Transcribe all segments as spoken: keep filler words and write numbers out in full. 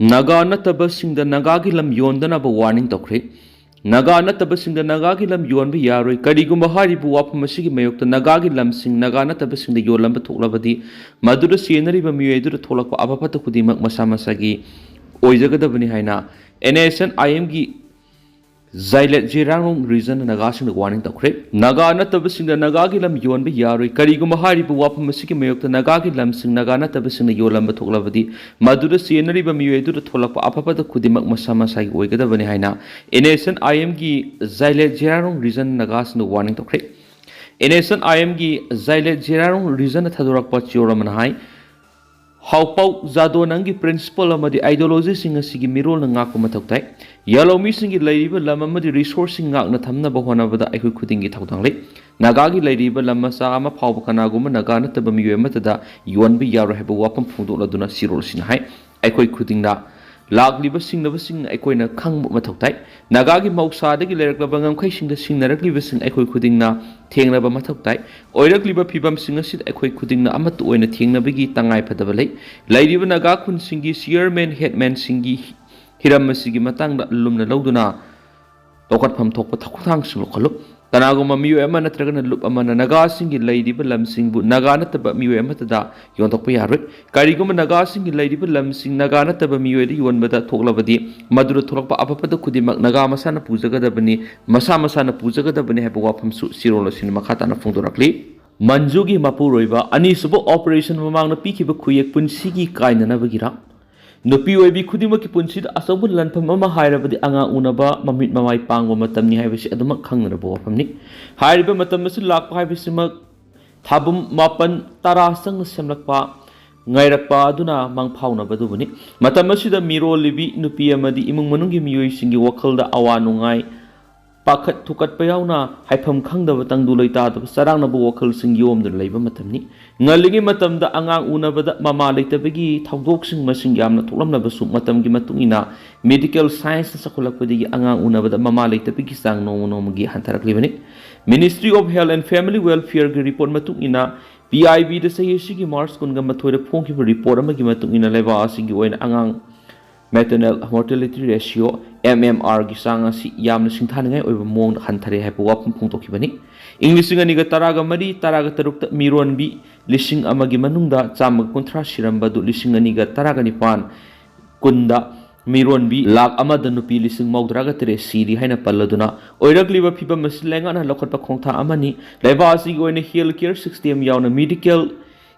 ꯅꯥꯒꯥ ꯅꯠꯇꯕꯁꯤꯡꯗ ꯅꯥꯒꯥꯒꯤ ꯂꯝ ꯌꯣꯟꯗꯅꯕ ꯋꯥꯔꯅꯤꯡ ꯇꯧꯈ꯭ꯔꯦ꯫ ꯅꯥꯒꯥ ꯅꯠꯇꯕꯁꯤꯡꯗ ꯅꯥꯒꯥꯒꯤ ꯂꯝ ꯌꯣꯟꯕ ꯌꯥꯔꯣꯏ꯫ ꯀꯔꯤꯒꯨꯝꯕ ꯍꯥꯏꯔꯤꯕ ꯋꯥꯐꯝ ꯑꯁꯤꯒꯤ ꯃꯥꯌꯣꯛꯇ ꯅꯥꯒꯥꯒꯤ ꯂꯝꯁꯤꯡ ꯅꯥꯒꯥ ꯅꯠꯇꯕꯁꯤꯡꯗ ꯌꯣꯜꯂꯝꯕ ꯊꯣꯛꯂꯕꯗꯤ, ꯃꯗꯨꯗ ꯆꯦꯟꯅꯔꯤꯕ ꯃꯤꯑꯣꯏ ꯑꯗꯨꯗ ꯊꯣꯛꯂꯛꯄ ꯑꯐ ꯐꯠꯇ ꯈꯨꯗꯤꯡꯃꯛ ꯃꯁꯥ ꯃꯁꯥꯒꯤ ꯑꯣꯏꯖꯒꯗꯕꯅꯤ ꯍꯥꯏꯅ ꯑꯦꯟ ꯑꯦꯁ ꯑꯦꯟ ꯑꯥꯏ ꯑꯦꯝꯒꯤ ꯖꯥꯏꯂꯦꯠ ꯖꯦꯔꯥꯡꯔꯣꯡ ꯔꯤꯖꯟꯅ ꯅꯥꯒꯥꯁꯤꯡꯗ ꯋꯥꯔꯅꯤꯡ ꯇꯧꯈ꯭ꯔꯦ꯫ ꯅꯥꯒꯥ ꯅꯠꯇꯕꯁꯤꯡꯅ ꯅꯥꯒꯥꯒꯤ ꯂꯝ ꯌꯣꯟꯕ ꯌꯥꯔꯣꯏ꯫ ꯀꯔꯤꯒꯨꯝꯕ ꯍꯥꯏꯔꯤꯕ ꯋꯥꯐꯝ ꯑꯁꯤꯒꯤ ꯃꯥꯌꯣꯛꯇ ꯅꯥꯒꯥꯒꯤ ꯂꯝꯁꯤꯡ ꯅꯥꯒꯥ ꯅꯠꯇꯕꯁꯤꯡꯅ ꯌꯣꯜꯂꯝꯕ ꯊꯣꯛꯂꯕꯗꯤ, ꯃꯗꯨꯗ ꯆꯦꯟꯅꯔꯤꯕ ꯃꯤꯑꯣꯏ ꯑꯗꯨꯗ ꯊꯣꯛꯂꯛꯄ ꯑꯐ ꯐꯠꯇ ꯈꯨꯗꯤꯡꯃꯛ ꯃꯁꯥ ꯃꯁꯥꯒꯤ ꯑꯣꯏꯒꯗꯕꯅꯤ ꯍꯥꯏꯅ ꯑꯦꯟ ꯑꯦꯁ ꯑꯦꯟ ꯑꯥꯏ ꯑꯦꯝꯒꯤ ꯖꯥꯏꯂꯦꯠ ꯖꯦꯔꯥꯡꯔꯣꯡ ꯔꯤꯖꯟꯅ ꯅꯥꯒꯥꯁꯤꯡꯗ ꯋꯥꯔꯅꯤꯡ ꯇꯧꯈ꯭ꯔꯦ꯫ ꯑꯦꯟ ꯑꯦꯁ ꯑꯦꯟ ꯑꯥꯏ ꯑꯦꯝꯒꯤ ꯖꯥꯏꯂꯦꯠ ꯖꯦꯔꯥꯡꯔꯣꯡ ꯔꯤꯖꯟꯅ ꯊꯥꯗꯣꯔꯛꯄ ꯆꯦꯔꯣꯜ ꯑꯃꯅ ꯍꯥꯏ, ꯍꯥꯎꯄꯥꯎ ꯖꯥꯗꯣ ꯅꯪꯒꯤ ꯄ꯭ꯔꯤꯟꯁꯤꯄꯜ ꯑꯃꯗꯤ ꯑꯥꯏꯗꯤꯌꯣꯂꯣꯖꯤꯁꯤꯡ ꯑꯁꯤꯒꯤ ꯃꯤꯔꯣꯜꯅ ꯉꯥꯛꯄ ꯃꯊꯧ ꯇꯥꯏ꯫ ꯌꯥꯂꯣꯃꯤꯁꯤꯡꯒꯤ ꯂꯩꯔꯤꯕ ꯂꯝ ꯑꯃꯗꯤ ꯔꯤꯁꯣꯔꯁꯁꯤꯡ ꯉꯥꯛꯅ ꯊꯝꯅꯕ ꯍꯣꯠꯅꯕꯗ ꯑꯩꯈꯣꯏ ꯈꯨꯗꯤꯡꯒꯤ ꯊꯧꯗꯥꯡ ꯂꯩ꯫ ꯅꯥꯒꯥꯒꯤ ꯂꯩꯔꯤꯕ ꯂꯝ ꯃꯆꯥ ꯑꯃ ꯐꯥꯎꯕ ꯀꯅꯥꯒꯨꯝꯕ ꯅꯥꯒꯥ ꯅꯠꯇꯕ ꯃꯤꯑꯣꯏ ꯑꯃꯠꯇꯗ ꯌꯣꯟꯕ ꯌꯥꯔꯣꯏ ꯍꯥꯏꯕ ꯋꯥꯐꯝ ꯐꯣꯡꯗꯣꯛꯂꯗꯨꯅ ꯆꯦꯔꯣꯜ ꯑꯁꯤꯅ ꯍꯥꯏ, ꯑꯩꯈꯣꯏ ꯈꯨꯗꯤꯡꯅ ꯂꯥꯛꯂꯤꯕ ꯁꯤꯡꯅꯕꯁꯤꯡ ꯑꯩꯈꯣꯏꯅ ꯈꯪꯕ ꯃꯊꯧ ꯇꯥꯏ꯫ ꯅꯥꯒꯥꯒꯤ ꯃꯍꯧꯁꯥꯗꯒꯤ ꯂꯩꯔꯛꯂꯕ ꯉꯝꯈꯩꯁꯤꯡꯗ ꯁꯤꯡꯅꯔꯛꯂꯤꯕꯁꯤꯡ ꯑꯩꯈꯣꯏ ꯈꯨꯗꯤꯡꯅ ꯊꯦꯡꯅꯕ ꯃꯊꯧ ꯇꯥꯏ꯫ ꯑꯣꯏꯔꯛꯂꯤꯕ ꯐꯤꯕꯝꯁꯤꯡ ꯑꯁꯤꯗ ꯑꯩꯈꯣꯏ ꯈꯨꯗꯤꯡꯅ ꯑꯃꯠꯇ ꯑꯣꯏꯅ ꯊꯦꯡꯅꯕꯒꯤ ꯇꯉꯥꯏ ꯐꯗꯕ ꯂꯩ꯫ ꯂꯩꯔꯤꯕ ꯅꯥꯒꯥ ꯈꯨꯟꯁꯤꯡꯒꯤ ꯆꯤꯌꯔꯃꯦꯟ, ꯍꯦꯗꯃꯦꯟꯁꯤꯡꯒꯤ ꯍꯤꯔꯝ ꯑꯁꯤꯒꯤ ꯃꯇꯥꯡꯗ ꯂꯨꯝꯅ ꯂꯧꯗꯨꯅ ꯂꯧꯈꯠꯐꯝ ꯊꯣꯛꯄ ꯊꯧꯗꯥꯡꯁꯤꯡ ꯂꯧꯈꯠꯂꯨ꯫ ꯀꯅꯥꯒꯨꯝꯕ ꯃꯤꯑꯣꯏ ꯑꯃ ꯅꯠꯇ꯭ꯔꯒꯅ ꯂꯨꯞ ꯑꯃꯅ ꯅꯥꯒꯥꯁꯤꯡꯒꯤ ꯂꯩꯔꯤꯕ ꯂꯝꯁꯤꯡꯕꯨ ꯅꯥꯒꯥ ꯅꯠꯇꯕ ꯃꯤꯑꯣꯏ ꯑꯃꯠꯇꯗ ꯌꯣꯟꯊꯣꯛꯄ ꯌꯥꯔꯣꯏ꯫ ꯀꯔꯤꯒꯨꯝꯕ ꯅꯥꯒꯥꯁꯤꯡꯒꯤ ꯂꯩꯔꯤꯕ ꯂꯝꯁꯤꯡ ꯅꯥꯒꯥ ꯅꯠꯇꯕ ꯃꯤꯑꯣꯏꯗ ꯌꯣꯟꯕꯗ ꯊꯣꯛꯂꯕꯗꯤ, ꯃꯗꯨꯗ ꯊꯣꯛꯂꯛꯄ ꯑꯐ ꯐꯠꯇ ꯈꯨꯗꯤꯡꯃꯛ ꯅꯥꯒꯥ ꯃꯁꯥꯅ ꯄꯨꯖꯒꯗꯕꯅꯤ, ꯃꯁꯥ ꯃꯁꯥꯅ ꯄꯨꯖꯒꯗꯕꯅꯤ ꯍꯥꯏꯕ ꯋꯥꯐꯝꯁꯨ ꯆꯦꯔꯣꯜ ꯑꯁꯤꯅ ꯃꯈꯥ ꯇꯥꯅ ꯐꯣꯡꯗꯣꯔꯛꯂꯤ꯫ ꯃꯟꯖꯨꯒꯤ ꯃꯄꯨꯔꯣꯏꯕ ꯑꯅꯤꯁꯨꯕ ꯑꯣꯄꯔꯦꯁꯟ ꯃꯃꯥꯡꯗ ꯄꯤꯈꯤꯕ ꯈꯨꯌꯦꯛ ꯄꯨꯟꯁꯤꯒꯤ ꯀꯥꯏꯅꯅꯕꯒꯤꯔꯥ? ꯅꯨꯄꯤ ꯑꯣꯏꯕꯤ ꯈꯨꯗꯤꯡꯃꯛꯀꯤ ꯄꯨꯟꯁꯤꯗ ꯑꯆꯧꯕ ꯂꯥꯟꯐꯝ ꯑꯃ ꯍꯥꯏꯔꯕꯗꯤ ꯑꯉꯥꯡ ꯎꯅꯕ, ꯃꯃꯤꯠ ꯃꯃꯥꯏ ꯄꯥꯡꯕ ꯃꯇꯝꯅꯤ ꯍꯥꯏꯕꯁꯤ ꯑꯗꯨꯃꯛ ꯈꯪꯅꯔꯕ ꯋꯥꯐꯝꯅꯤ꯫ ꯍꯥꯏꯔꯤꯕ ꯃꯇꯝ ꯑꯁꯤ ꯂꯥꯛꯄ ꯍꯥꯏꯕꯁꯤꯃꯛ ꯊꯥꯕꯨꯝ ꯃꯥꯄꯟ ꯇꯔꯥ ꯆꯪꯅ ꯁꯦꯝꯂꯛꯄ, ꯉꯥꯏꯔꯛꯄ ꯑꯗꯨꯅ ꯃꯪ ꯐꯥꯎꯅꯕꯗꯨꯕꯨꯅꯤ꯫ ꯃꯇꯝ ꯑꯁꯤꯗ ꯃꯤꯔꯣꯜꯂꯤꯕꯤ ꯅꯨꯄꯤ ꯑꯃꯗꯤ ꯏꯃꯨꯡ ꯃꯅꯨꯡꯒꯤ ꯃꯤꯑꯣꯏꯁꯤꯡꯒꯤ ꯋꯥꯈꯜꯗ ꯑꯋꯥ ꯅꯨꯡꯉꯥꯏ, ꯄꯥꯈꯠ ꯊꯨꯀꯠꯄ ꯌꯥꯎꯅ ꯍꯥꯏꯐꯝ ꯈꯪꯗꯕ, ꯇꯪꯗꯨ ꯂꯩꯇꯥꯗꯕ, ꯆꯔꯥꯡꯅꯕ ꯋꯥꯈꯜꯁꯤꯡ ꯌꯣꯝꯗꯨꯅ ꯂꯩꯕ ꯃꯇꯝꯅꯤ꯫ ꯉꯜꯂꯤꯉꯩ ꯃꯇꯝꯗ ꯑꯉꯥꯡ ꯎꯅꯕꯗ ꯃꯃꯥ ꯂꯩꯇꯕꯒꯤ ꯊꯧꯗꯣꯛꯁꯤꯡ ꯃꯁꯤꯡ ꯌꯥꯝꯅ ꯊꯣꯛꯂꯝꯂꯕꯁꯨ, ꯃꯇꯝꯒꯤ ꯃꯇꯨꯡ ꯏꯟꯅ ꯃꯦꯗꯤꯀꯦꯜ ꯁꯥꯏꯟꯁꯅ ꯆꯥꯎꯈꯠꯂꯛꯄꯗꯒꯤ ꯑꯉꯥꯡ ꯎꯅꯕꯗ ꯃꯃꯥ ꯂꯩꯇꯕꯒꯤ ꯆꯥꯡ ꯅꯣꯡꯃ ꯅꯣꯡꯃꯒꯤ ꯍꯟꯊꯔꯛꯂꯤꯕꯅꯤ꯫ Ministry of Health and Family Welfareꯒꯤ ꯔꯤꯄꯣꯔꯠ ꯃꯇꯨꯡ ꯏꯟꯅ, ꯄꯤ ꯑꯥꯏ ꯕꯤꯗ ꯆꯍꯤ ꯑꯁꯤꯒꯤ ꯃꯥꯔꯆ ꯀꯨꯟꯒ ꯃꯥꯊꯣꯏꯗ ꯐꯣꯡꯈꯤꯕ ꯔꯤꯄꯣꯔꯠ ꯑꯃꯒꯤ ꯃꯇꯨꯡ ꯏꯟꯅ, ꯂꯩꯕꯥꯛ ꯑꯁꯤꯒꯤ ꯑꯣꯏꯅ ꯑꯉꯥꯡ Maternal Mortality Ratio, M M R ꯒꯤ ꯆꯥꯡ ꯑꯁꯤ ꯌꯥꯝꯅ ꯁꯤꯡꯊꯥꯅꯤꯡꯉꯥꯏ ꯑꯣꯏꯕ ꯃꯑꯣꯡꯗ ꯍꯟꯊꯔꯦ ꯍꯥꯏꯕ ꯋꯥꯐꯝ ꯐꯣꯡꯗꯣꯛꯈꯤꯕꯅꯤ꯫ ꯏꯪ ꯂꯤꯁꯤꯡ ꯑꯅꯤꯒ ꯇꯔꯥꯒ ꯃꯔꯤ ꯇꯔꯥꯒ ꯇꯔꯨꯛꯇ ꯃꯤꯔꯣꯟꯕꯤ ꯂꯤꯁꯤꯡ ꯑꯃꯒꯤ ꯃꯅꯨꯡꯗ ꯆꯥꯝꯃꯒ ꯀꯨꯟꯊ꯭ꯔꯥ ꯁꯤꯔꯝꯕ ꯑꯗꯨ ꯂꯤꯁꯤꯡ ꯑꯅꯤꯒ ꯇꯔꯥꯒ ꯅꯤꯄꯥꯟ ꯀꯨꯟꯗ ꯃꯤꯔꯣꯟꯕꯤ ꯂꯥꯈ ꯑꯃꯗ ꯅꯨꯄꯤ ꯂꯤꯁꯤꯡ ꯃꯧꯗ꯭ꯔꯥꯒ ꯇꯔꯦꯠ ꯁꯤꯔꯤ ꯍꯥꯏꯅ ꯄꯜꯂꯗꯨꯅ, ꯑꯣꯏꯔꯛꯂꯤꯕ ꯐꯤꯕꯝ ꯑꯁꯤ ꯂꯩꯉꯥꯛꯅ ꯂꯧꯈꯠꯄ ꯈꯣꯡꯊꯥꯡ ꯑꯃꯅꯤ꯫ ꯂꯩꯕꯥꯛ ꯑꯁꯤꯒꯤ ꯑꯣꯏꯅ health care system ꯌꯥꯎꯅ medical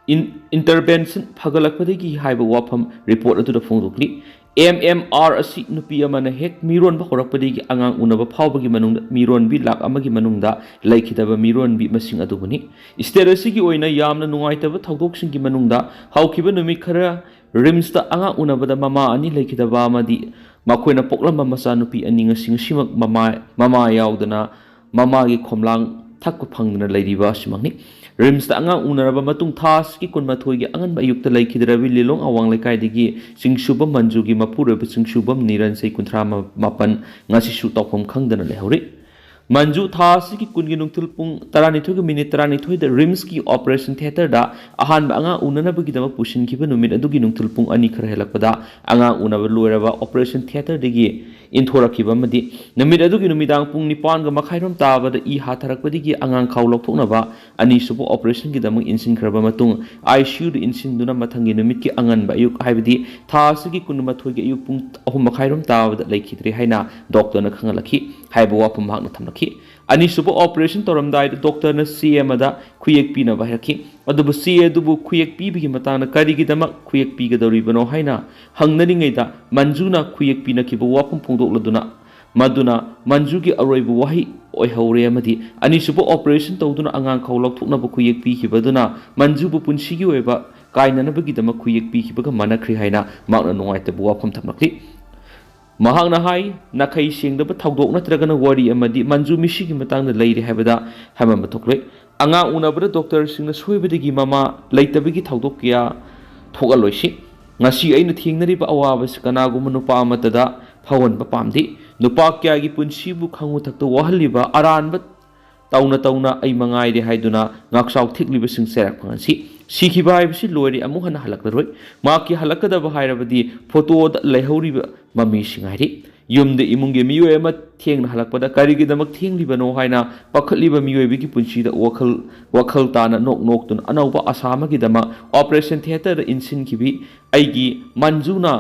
in-, intervention ꯐꯒꯠꯂꯛꯄꯗꯒꯤ ꯍꯥꯏꯕ ꯋꯥꯐꯝ report ꯑꯗꯨꯗ ꯐꯣꯡꯗꯣꯛꯂꯤ꯫ M M R ꯑꯁꯤ ꯅꯨꯄꯤ ꯑꯃꯅ ꯍꯦꯛ ꯃꯤꯔꯣꯟꯕ ꯍꯧꯔꯛꯄꯗꯒꯤ ꯑꯉꯥꯡ ꯎꯅꯕ ꯐꯥꯎꯕꯒꯤ ꯃꯅꯨꯡꯗ ꯃꯤꯔꯣꯟꯕꯤ ꯂꯥꯈ ꯑꯃꯒꯤ ꯃꯅꯨꯡꯗ ꯂꯩꯈꯤꯗꯕ ꯃꯤꯔꯣꯟꯕꯤ ꯃꯁꯤꯡ ꯑꯗꯨꯕꯨꯅꯤ꯫ State ꯑꯁꯤꯒꯤ ꯑꯣꯏꯅ ꯌꯥꯝꯅ ꯅꯨꯡꯉꯥꯏꯇꯕ ꯊꯧꯗꯣꯛꯁꯤꯡꯒꯤ ꯃꯅꯨꯡꯗ ꯍꯧꯈꯤꯕ ꯅꯨꯃꯤꯠ ꯈꯔ RIMSꯇ ꯑꯉꯥꯡ ꯎꯅꯕꯗ ꯃꯃꯥ ꯑꯅꯤ ꯂꯩꯈꯤꯗꯕ ꯑꯃꯗꯤ ꯃꯈꯣꯏꯅ ꯄꯣꯛꯂꯝꯕ ꯃꯆꯥꯅꯨꯄꯤ ꯑꯅꯤ ꯉꯁꯤ ꯉꯁꯤꯃꯛ ꯃꯃꯥ, ꯃꯃꯥ ꯌꯥꯎꯗꯅ ꯃꯃꯥꯒꯤ ꯈꯣꯝꯂꯥꯡ ꯊꯛꯄ ꯐꯪꯗꯅ ꯂꯩꯔꯤꯕ ꯑꯁꯤꯃꯛꯅꯤ꯫ RIMSꯇ ꯑꯉꯥꯡ ꯎꯅꯔꯕ ꯃꯇꯨꯡ ꯊꯥ ꯑꯁꯤꯒꯤ ꯀꯨꯟꯃꯥꯊꯣꯏꯒꯤ ꯑꯉꯟꯕ ꯑꯌꯨꯛꯇ ꯂꯩꯈꯤꯗ꯭ꯔꯕꯤ ꯂꯤꯂꯣꯡ ꯑꯋꯥꯡ ꯂꯩꯀꯥꯏꯗꯒꯤ ꯆꯤꯡꯁꯨꯕꯝ ꯃꯟꯖꯨꯒꯤ ꯃꯄꯨꯔꯣꯏꯕ ꯆꯤꯡꯁꯨꯕꯝ ꯅꯤꯔꯟ ꯆꯍꯤ ꯀꯨꯟꯊ꯭ꯔꯥ ꯃꯥꯄꯟ ꯉꯁꯤꯁꯨ ꯇꯧꯐꯝ ꯈꯪꯗꯅ ꯂꯩꯍꯧꯔꯤ꯫ ꯃꯟꯖꯨ ꯊꯥ ꯑꯁꯤꯒꯤ ꯀꯨꯟꯒꯤ ꯅꯨꯡꯊꯤꯜ ꯄꯨꯡ ꯇꯔꯥꯅꯤꯊꯣꯏꯒ ꯃꯤꯅꯤꯠ ꯇꯔꯥꯅꯤꯊꯣꯏꯗ RIMSꯀꯤ operation theatreꯗ ꯑꯍꯥꯟꯕ ꯑꯉꯥꯡ ꯎꯅꯅꯕꯒꯤꯗꯃꯛ ꯄꯨꯁꯤꯟꯈꯤꯕ ꯅꯨꯃꯤꯠ ꯑꯗꯨꯒꯤ ꯅꯨꯡꯊꯤꯜ ꯄꯨꯡ ꯑꯅꯤ ꯈꯔ ꯍꯦꯜꯂꯛꯄꯗ ꯑꯉꯥꯡ ꯎꯅꯕ ꯂꯣꯏꯔꯕ operation theatreꯗꯒꯤ ꯏꯟꯊꯣꯔꯛꯈꯤꯕ ꯑꯃꯗꯤ ꯅꯨꯃꯤꯠ ꯑꯗꯨꯒꯤ ꯅꯨꯃꯤꯗꯥꯡ ꯄꯨꯡ ꯅꯤꯄꯥꯟꯒ ꯃꯈꯥꯏꯔꯣꯝ ꯇꯥꯕꯗ ꯏ ꯍꯥꯊꯔꯛꯄꯗꯒꯤ ꯑꯉꯥꯡ ꯈꯥꯎ ꯂꯧꯊꯣꯛꯅꯕ ꯑꯅꯤꯁꯨꯕ operationꯒꯤꯗꯃꯛ ꯏꯟꯁꯤꯟꯈ꯭ꯔꯕ ꯃꯇꯨꯡ ICUꯗ ꯏꯟꯁꯤꯟꯗꯨꯅ ꯃꯊꯪꯒꯤ ꯅꯨꯃꯤꯠꯀꯤ ꯑꯉꯟꯕ ꯑꯌꯨꯛ, ꯍꯥꯏꯕꯗꯤ ꯊꯥ ꯑꯁꯤꯒꯤ ꯀꯨꯟꯃꯥꯊꯣꯏꯒꯤ ꯑꯌꯨꯛ ꯄꯨꯡ ꯑꯍꯨꯝ ꯃꯈꯥꯏꯔꯣꯝ ꯇꯥꯕꯗ ꯂꯩꯈꯤꯗ꯭ꯔꯦ ꯍꯥꯏꯅ doctorꯅ ꯈꯪꯍꯜꯂꯛꯈꯤ ꯍꯥꯏꯕ ꯋꯥꯐꯝ ꯃꯍꯥꯛꯅ ꯊꯝꯂꯛꯈꯤ꯫ ꯑꯅꯤꯁꯨꯕ operation ꯇꯧꯔꯝꯗꯥꯏꯗ doctorꯅ ꯆꯦ ꯑꯃꯗ ꯈꯨꯌꯦꯛ ꯄꯤꯅꯕ ꯍꯥꯏꯔꯛꯈꯤ꯫ ꯑꯗꯨꯕꯨ ꯆꯦ ꯑꯗꯨꯕꯨ ꯈꯨꯌꯦꯛ ꯄꯤꯕꯒꯤ ꯃꯇꯥꯡꯗ ꯀꯔꯤꯒꯤꯗꯃꯛ ꯈꯨꯌꯦꯛ ꯄꯤꯒꯗꯧꯔꯤꯕꯅꯣ ꯍꯥꯏꯅ ꯍꯪꯅꯔꯤꯉꯩꯗ ꯃꯟꯖꯨꯅ ꯈꯨꯌꯦꯛ ꯄꯤꯅꯈꯤꯕ ꯋꯥꯐꯝ ꯐꯣꯡꯗꯣꯛꯂꯗꯨꯅ ꯃꯗꯨꯅ ꯃꯟꯖꯨꯒꯤ ꯑꯔꯣꯏꯕ ꯋꯥꯍꯩ ꯑꯣꯏꯍꯧꯔꯦ ꯑꯃꯗꯤ ꯑꯅꯤꯁꯨꯕ operation ꯇꯧꯗꯨꯅ ꯑꯉꯥꯡ ꯈꯥꯎ ꯂꯧꯊꯣꯛꯅꯕ ꯈꯨꯌꯦꯛ ꯄꯤꯈꯤꯕꯗꯨꯅ ꯃꯟꯖꯨꯕꯨ ꯄꯨꯟꯁꯤꯒꯤ ꯑꯣꯏꯕ ꯀꯥꯏꯅꯅꯕꯒꯤꯗꯃꯛ ꯈꯨꯌꯦꯛ ꯄꯤꯈꯤꯕꯒ ꯃꯥꯟꯅꯈ꯭ꯔꯦ ꯍꯥꯏꯅ ꯃꯍꯥꯛꯅ ꯅꯨꯡꯉꯥꯏꯇꯕ ꯋꯥꯐꯝ ꯊꯝꯂꯛꯂꯤ꯫ ꯃꯍꯥꯛꯅ ꯍꯥꯏ, ꯅꯥꯈꯩ ꯁꯦꯡꯗꯕ ꯊꯧꯗꯣꯛ ꯅꯠꯇ꯭ꯔꯒꯅ ꯋꯥꯔꯤ ꯑꯃꯗꯤ ꯃꯟꯖꯨ ꯃꯤꯁꯤꯒꯤ ꯃꯇꯥꯡꯗ ꯂꯩꯔꯦ ꯍꯥꯏꯕꯗ ꯍꯥꯏꯃꯟꯕ ꯊꯣꯛꯂꯣꯏ꯫ ꯑꯉꯥꯡ ꯎꯅꯕꯗ doctorꯁꯤꯡꯅ ꯁꯣꯏꯕꯗꯒꯤ ꯃꯃꯥ ꯂꯩꯇꯕꯒꯤ ꯊꯧꯗꯣꯛ ꯀꯌꯥ ꯊꯣꯛꯍꯜꯂꯣꯏꯁꯤ꯫ ꯉꯁꯤ ꯑꯩꯅ ꯊꯦꯡꯅꯔꯤꯕ ꯑꯋꯥꯕꯁꯤ ꯀꯅꯥꯒꯨꯝꯕ ꯅꯨꯄꯥ ꯑꯃꯠꯇꯗ ꯐꯥꯎꯍꯟꯕ ꯄꯥꯝꯗꯦ꯫ ꯅꯨꯄꯥ ꯀꯌꯥꯒꯤ ꯄꯨꯟꯁꯤꯕꯨ ꯈꯪꯉꯨ ꯊꯛꯇ ꯋꯥꯍꯜꯂꯤꯕ ꯑꯔꯥꯟꯕ ꯇꯧꯅ ꯇꯧꯅ ꯑꯩ ꯃꯉꯥꯏꯔꯦ ꯍꯥꯏꯗꯨꯅ ꯉꯥꯛꯆꯥꯎ ꯊꯦꯛꯂꯤꯕꯁꯤꯡ ꯆꯩꯔꯥꯛ ꯐꯪꯍꯟꯁꯤ꯫ ꯁꯤꯈꯤꯕ ꯍꯥꯏꯕꯁꯤ ꯂꯣꯏꯔꯦ, ꯑꯃꯨꯛ ꯍꯟꯅ ꯍꯜꯂꯛꯂꯔꯣꯏ꯫ ꯃꯍꯥꯛꯀꯤ ꯍꯜꯂꯛꯀꯗꯕ ꯍꯥꯏꯔꯕꯗꯤ ꯐꯣꯇꯣꯗ ꯂꯩꯍꯧꯔꯤꯕ ꯃꯃꯤꯁꯤꯡ ꯍꯥꯏꯔꯤ꯫ ꯌꯨꯝꯗ ꯏꯃꯨꯡꯒꯤ ꯃꯤꯑꯣꯏ ꯑꯃ ꯊꯦꯡꯅ ꯍꯜꯂꯛꯄꯗ ꯀꯔꯤꯒꯤꯗꯃꯛ ꯊꯦꯡꯂꯤꯕꯅꯣ ꯍꯥꯏꯅ ꯄꯥꯈꯠꯂꯤꯕ ꯃꯤꯑꯣꯏꯕꯒꯤ ꯄꯨꯟꯁꯤꯗ ꯋꯥꯈꯜ, ꯋꯥꯈꯜ ꯇꯥꯅ ꯅꯣꯛ ꯅꯣꯛꯇꯨꯅ ꯑꯅꯧꯕ ꯑꯁꯥ ꯑꯃꯒꯤꯗꯃꯛ operation theatreꯗ ꯏꯟꯁꯤꯟꯈꯤꯕꯤ ꯑꯩꯒꯤ ꯃꯟꯖꯨꯅ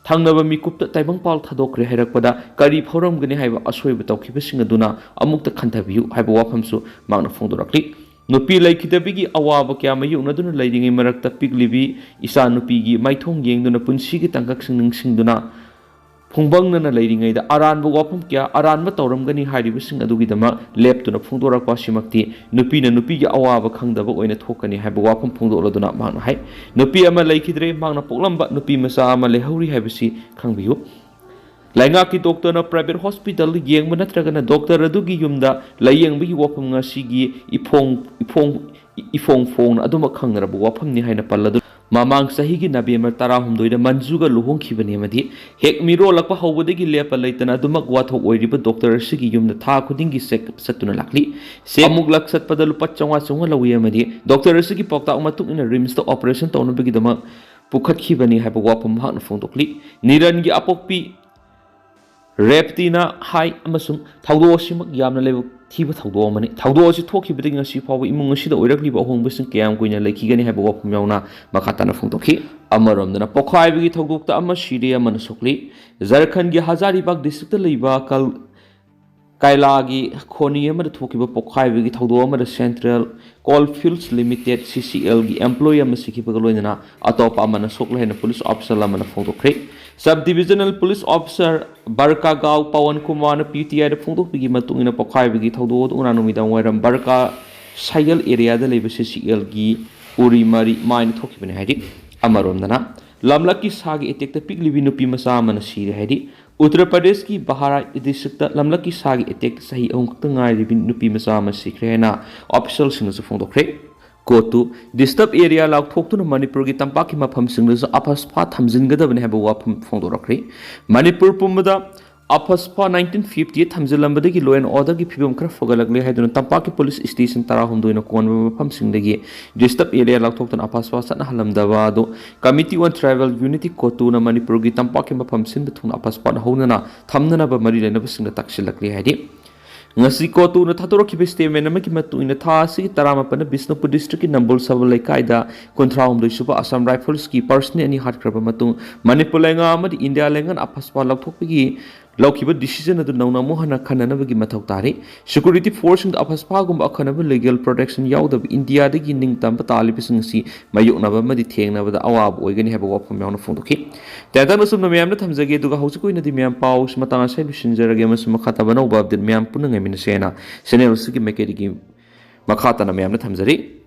ꯊꯪꯅꯕ ꯃꯤꯀꯨꯞꯇ ꯇꯥꯏꯕꯪꯄꯥꯜ ꯊꯥꯗꯣꯛꯈ꯭ꯔꯦ ꯍꯥꯏꯔꯛꯄꯗ ꯀꯔꯤ ꯐꯥꯎꯔꯝꯒꯅꯤ ꯍꯥꯏꯕ ꯑꯁꯣꯏꯕ ꯇꯧꯈꯤꯕꯁꯤꯡ ꯑꯗꯨꯅ ꯑꯃꯨꯛꯇ ꯈꯟꯊꯕꯤꯌꯨ ꯍꯥꯏꯕ ꯋꯥꯐꯝꯁꯨ ꯃꯍꯥꯛꯅ ꯐꯣꯡꯗꯣꯔꯛꯂꯤ꯫ ꯅꯨꯄꯤ ꯂꯩꯈꯤꯗꯕꯒꯤ ꯑꯋꯥꯕ ꯀꯌꯥ ꯃꯥꯌꯣꯛꯅꯗꯨꯅ ꯂꯩꯔꯤꯉꯩ ꯃꯔꯛꯇ ꯄꯤꯛꯂꯤꯕꯤ ꯏꯆꯥ ꯅꯨꯄꯤꯒꯤ ꯃꯥꯏꯊꯣꯡ ꯌꯦꯡꯗꯨꯅ ꯄꯨꯟꯁꯤꯒꯤ ꯇꯥꯡꯀꯛꯁꯤꯡ ꯅꯤꯡꯁꯤꯡꯗꯨꯅ ꯐꯨꯡꯕꯪꯅꯅ ꯂꯩꯔꯤꯉꯩꯗ ꯑꯔꯥꯟꯕ ꯋꯥꯐꯝ ꯀꯌꯥ ꯑꯔꯥꯟꯕ ꯇꯧꯔꯝꯒꯅꯤ ꯍꯥꯏꯔꯤꯕꯁꯤꯡ ꯑꯗꯨꯒꯤꯗꯃꯛ ꯂꯦꯞꯇꯨꯅ ꯐꯣꯡꯗꯣꯔꯛꯄ ꯑꯁꯤꯃꯛꯇꯤ ꯅꯨꯄꯤꯅ ꯅꯨꯄꯤꯒꯤ ꯑꯋꯥꯕ ꯈꯪꯗꯕ ꯑꯣꯏꯅ ꯊꯣꯛꯀꯅꯤ ꯍꯥꯏꯕ ꯋꯥꯐꯝ ꯐꯣꯡꯗꯣꯛꯂꯗꯨꯅ ꯃꯍꯥꯛꯅ ꯍꯥꯏ, ꯅꯨꯄꯤ ꯑꯃ ꯂꯩꯈꯤꯗ꯭ꯔꯦ, ꯃꯍꯥꯛꯅ ꯄꯣꯛꯂꯝꯕ ꯅꯨꯄꯤ ꯃꯆꯥ ꯑꯃ ꯂꯩꯍꯧꯔꯤ ꯍꯥꯏꯕꯁꯤ ꯈꯪꯕꯤꯌꯨ꯫ ꯂꯩꯉꯥꯛꯀꯤ ꯗꯣꯛꯇꯔꯅ private hospitalꯗ ꯌꯦꯡꯕ ꯅꯠꯇ꯭ꯔꯒꯅ ꯗꯣꯛꯇꯔ ꯑꯗꯨꯒꯤ ꯌꯨꯝꯗ ꯂꯥꯌꯦꯡꯕꯒꯤ ꯋꯥꯐꯝ ꯉꯁꯤꯒꯤ ꯏꯐꯣꯡ, ꯏꯐꯣꯡ, ꯏꯐꯣꯡ ꯐꯣꯡꯅ ꯑꯗꯨꯃꯛ ꯈꯪꯅꯔꯕ ꯋꯥꯐꯝꯅꯤ ꯍꯥꯏꯅ ꯄꯜꯂꯗꯨꯅ, ꯃꯃꯥꯡ ꯆꯍꯤꯒꯤ ꯅꯕꯦꯝꯕꯔ ꯇꯔꯥꯍꯨꯝꯗꯣꯏꯗ ꯃꯟꯖꯨꯒ ꯂꯨꯍꯣꯡꯈꯤꯕꯅꯤ ꯑꯃꯗꯤ ꯍꯦꯛ ꯃꯤꯔꯣꯜꯂꯛꯄ ꯍꯧꯕꯗꯒꯤ ꯂꯦꯞꯄ ꯂꯩꯇꯅ ꯑꯗꯨꯃꯛ ꯋꯥꯊꯣꯛ ꯑꯣꯏꯔꯤꯕ ꯗꯣꯛꯇꯔ ꯑꯁꯤꯒꯤ ꯌꯨꯝꯗ ꯊꯥ ꯈꯨꯗꯤꯡꯒꯤ check up ꯆꯠꯇꯨꯅ ꯂꯥꯛꯂꯤ꯫ Check ꯑꯃꯨꯛꯂꯛ ꯆꯠꯄꯗ ꯂꯨꯄꯥ ꯆꯥꯝꯃꯉꯥ ꯆꯥꯝꯃꯉꯥ ꯂꯧꯏ ꯑꯃꯗꯤ ꯗꯣꯛꯇꯔ ꯑꯁꯤꯒꯤ ꯄꯥꯎꯇꯥꯛ ꯃꯇꯨꯡ ꯏꯟꯅ RIMSꯇ operation ꯇꯧꯅꯕꯒꯤꯗꯃꯛ ꯄꯨꯈꯠꯈꯤꯕꯅꯤ ꯍꯥꯏꯕ ꯋꯥꯐꯝ ꯃꯍꯥꯛꯅ ꯐꯣꯡꯗꯣꯛꯂꯤ꯫ ꯅꯤꯔꯟꯒꯤ ꯑꯄꯣꯛꯄꯤ ꯔꯦꯞꯇꯤꯅ ꯍꯥꯏ ꯑꯃꯁꯨꯡ ꯊꯧꯗꯣꯛ ꯑꯁꯤꯃꯛ ꯌꯥꯝꯅ ꯂꯥꯏꯕꯛ ꯊꯤꯕ ꯊꯧꯗꯣꯛ ꯑꯃꯅꯤ꯫ ꯊꯧꯗꯣꯛ ꯑꯁꯤ ꯊꯣꯛꯈꯤꯕꯗꯒꯤ ꯉꯁꯤ ꯐꯥꯎꯕ ꯏꯃꯨꯡ ꯑꯁꯤꯗ ꯑꯣꯏꯔꯛꯂꯤꯕ ꯑꯍꯣꯡꯕꯁꯤꯡ ꯀꯌꯥꯝ ꯀꯨꯏꯅ ꯂꯩꯈꯤꯒꯅꯤ ꯍꯥꯏꯕ ꯋꯥꯐꯝ ꯌꯥꯎꯅ ꯃꯈꯥ ꯇꯥꯅ ꯐꯣꯡꯗꯣꯛꯈꯤ꯫ ꯑꯃꯔꯣꯝꯗꯅ ꯄꯣꯈꯥꯏꯕꯒꯤ ꯊꯧꯗꯣꯛꯇ ꯑꯃ ꯁꯤꯔꯦ, ꯑꯃꯅ ꯁꯣꯛꯂꯤ꯫ ꯖꯔꯈꯟꯒꯤ ꯍꯖꯥꯔꯤꯕꯥꯒ districtꯇ ꯂꯩꯕ ꯀꯜ-, ꯀꯥꯏꯂꯥꯒꯤ ꯈꯣꯅꯤ ꯑꯃꯗ ꯊꯣꯛꯈꯤꯕ ꯄꯣꯈꯥꯏꯕꯒꯤ ꯊꯧꯗꯣꯛ ꯑꯃꯗ Central Coalfields Limited, CCLꯒꯤ employee ꯑꯃ ꯁꯤꯈꯤꯕꯒ ꯂꯣꯏꯅꯅ ꯑꯇꯣꯞꯄ ꯑꯃꯅ ꯁꯣꯛꯂꯦ ꯍꯥꯏꯅ police officer ꯑꯃꯅ ꯐꯣꯡꯗꯣꯛꯈ꯭ꯔꯦ꯫ Sub Divisional Police Officer ꯕꯔꯀꯥꯒꯥꯎ Pawan ꯀꯨꯃꯥꯔꯅ PTIꯗ ꯐꯣꯡꯗꯣꯛꯄꯤꯈꯤꯕ ꯃꯇꯨꯡ ꯏꯟꯅ ꯄꯣꯈꯥꯏꯕꯒꯤ ꯊꯧꯗꯣꯛ ꯑꯗꯨ ꯉꯔꯥꯡ ꯅꯨꯃꯤꯗꯥꯡ ꯋꯥꯏꯔꯝ ꯕꯔꯀꯥ ꯁꯥꯏꯒꯜ areaꯗ ꯂꯩꯕ CCLꯒꯤ ꯎꯔꯤ ꯃꯔꯤ ꯃꯥꯏꯅ ꯊꯣꯛꯈꯤꯕꯅꯤ ꯍꯥꯏꯔꯤ꯫ ꯑꯃꯔꯣꯝꯗꯅ ꯂꯝꯂꯛꯀꯤ ꯁꯥꯒꯤ attackꯇ ꯄꯤꯛꯂꯤꯕꯤ ꯅꯨꯄꯤ ꯃꯆꯥ ꯑꯃꯅ ꯁꯤꯔꯦ ꯍꯥꯏꯔꯤ꯫ ꯎꯠꯇꯔ ꯄ꯭ꯔꯗꯦꯁꯀꯤ ꯕꯍꯥꯔꯥꯏꯠ districtꯇ ꯂꯝꯂꯛꯀꯤ ꯁꯥꯒꯤ attackꯇ ꯆꯍꯤ ꯑꯍꯨꯝ ꯈꯛꯇ ꯉꯥꯏꯔꯤꯕꯤ ꯅꯨꯄꯤ ꯃꯆꯥ ꯑꯃ ꯁꯤꯈ꯭ꯔꯦ ꯍꯥꯏꯅ officialꯁꯤꯡꯅꯁꯨ ꯐꯣꯡꯗꯣꯛꯈ꯭ꯔꯦ꯫ Quote to, disturb area ꯂꯥꯎꯊꯣꯛꯇꯨꯅ ꯃꯅꯤꯄꯨꯔꯒꯤ ꯇꯝꯄꯥꯛꯀꯤ ꯃꯐꯝꯁꯤꯡꯗꯁꯨ ꯑꯐꯁꯐꯥ ꯊꯝꯖꯤꯟꯒꯗꯕꯅꯤ ꯍꯥꯏꯕ ꯋꯥꯐꯝ ꯐꯣꯡꯗꯣꯔꯛꯈ꯭ꯔꯦ꯫ ꯃꯅꯤꯄꯨꯔ ꯄꯨꯝꯕꯗ ꯑꯐꯁꯄꯥ nineteen fifty ꯊꯝꯖꯤꯜꯂꯝꯕꯗꯒꯤ law and order ꯒꯤ ꯐꯤꯕꯝ ꯈꯔ ꯐꯒꯠꯂꯛꯂꯦ ꯍꯥꯏꯗꯨꯅ ꯇꯝꯄꯥꯛꯀꯤ police station ꯇꯔꯥꯍꯨꯝꯗꯣꯏꯅ ꯀꯣꯟꯕ ꯃꯐꯝꯁꯤꯡꯗꯒꯤ disturb area ꯂꯧꯊꯣꯛꯇꯨꯅ ꯑꯐꯁꯄꯥ ꯆꯠꯅꯍꯜꯂꯝꯗꯕ ꯑꯗꯨ Committee on Tribal Unity, ꯀꯣꯇꯨꯅ ꯃꯅꯤꯄꯨꯔꯒꯤ ꯇꯝꯄꯥꯛꯀꯤ ꯃꯐꯝ ꯁꯤꯟꯕ ꯊꯨꯡꯅ ꯑꯐꯁꯄꯥ ꯍꯧꯅꯅ ꯊꯝꯅꯅꯕ ꯃꯔꯤ ꯂꯩꯅꯕꯁꯤꯡꯗ ꯇꯥꯛꯁꯤꯜꯂꯛꯂꯤ ꯍꯥꯏꯔꯤ꯫ ꯉꯁꯤ ꯀꯣꯇꯨꯅ ꯊꯥꯗꯣꯔꯛꯈꯤꯕ statement ꯑꯃꯒꯤ ꯃꯇꯨꯡ ꯏꯟꯅ, ꯊꯥ ꯑꯁꯤꯒꯤ ꯇꯔꯥꯃꯥꯄꯟꯗ ꯕꯤꯁꯅꯨꯄꯨꯔ district ꯀꯤ ꯅꯝꯕꯣꯜ ꯁꯕꯜ ꯂꯩꯀꯥꯏꯗ ꯀꯨꯟꯊ꯭ꯔꯥꯍꯨꯝꯗꯣꯏ ꯁꯨꯕ Assam Rifles ꯀꯤ personnel ꯑꯅꯤ ꯍꯥꯠꯈ꯭ꯔꯕ ꯃꯇꯨꯡ, ꯃꯅꯤꯄꯨꯔ ꯂꯩꯉꯥꯛ ꯑꯃꯗꯤ ꯏꯟꯗꯤꯌꯥ ꯂꯩꯉꯥꯛꯅ ꯑꯐꯁꯄꯥ ꯂꯧꯊꯣꯛꯄꯒꯤ ꯂꯧꯈꯤꯕ decision ꯑꯗꯨ ꯅꯧꯅ ꯑꯃꯨꯛ ꯍꯟꯅ ꯈꯟꯅꯅꯕꯒꯤ ꯃꯊꯧ ꯇꯥꯔꯤ꯫ Security force ꯁꯤꯡꯗ ꯑꯐꯁꯄꯥꯒꯨꯝꯕ ꯑꯀꯛꯅꯕ legal protection ꯌꯥꯎꯗꯕ ꯏꯟꯗꯤꯌꯥꯗꯒꯤ ꯅꯤꯡꯇꯝꯕ ꯇꯥꯜꯂꯤꯕꯁꯤꯡ ꯑꯁꯤ ꯃꯥꯌꯣꯛꯅꯕ ꯑꯃꯗꯤ ꯊꯦꯡꯅꯕꯗ ꯑꯋꯥꯕ ꯑꯣꯏꯒꯅꯤ ꯍꯥꯏꯕ ꯋꯥꯐꯝ ꯌꯥꯎꯅ ꯐꯣꯡꯗꯣꯛꯈꯤ꯫ ꯇꯦꯟꯇꯛꯅ ꯁꯨꯝꯅ ꯃꯌꯥꯝꯗ ꯊꯝꯖꯒꯦ, ꯑꯗꯨꯒ ꯍꯧꯖꯤꯛꯀꯤ ꯑꯣꯏꯅꯗꯤ ꯃꯌꯥꯝ ꯄꯥꯎꯁꯤ ꯃꯇꯥꯡ ꯑꯁꯤꯗ ꯂꯣꯏꯁꯤꯟꯖꯔꯒꯦ, ꯑꯃꯁꯨꯡ ꯃꯈꯥ ꯇꯥꯕ ꯑꯅꯧꯕ update ꯃꯌꯥꯝ ꯄꯨꯟꯅ ꯉꯥꯏꯃꯤꯟꯅꯁꯦꯅ channel ꯑꯁꯤꯒꯤ ꯃꯥꯏꯀꯩꯗꯒꯤ ꯃꯈꯥ ꯇꯥꯅ ꯃꯌꯥꯝꯗ ꯊꯝꯖꯔꯤ꯫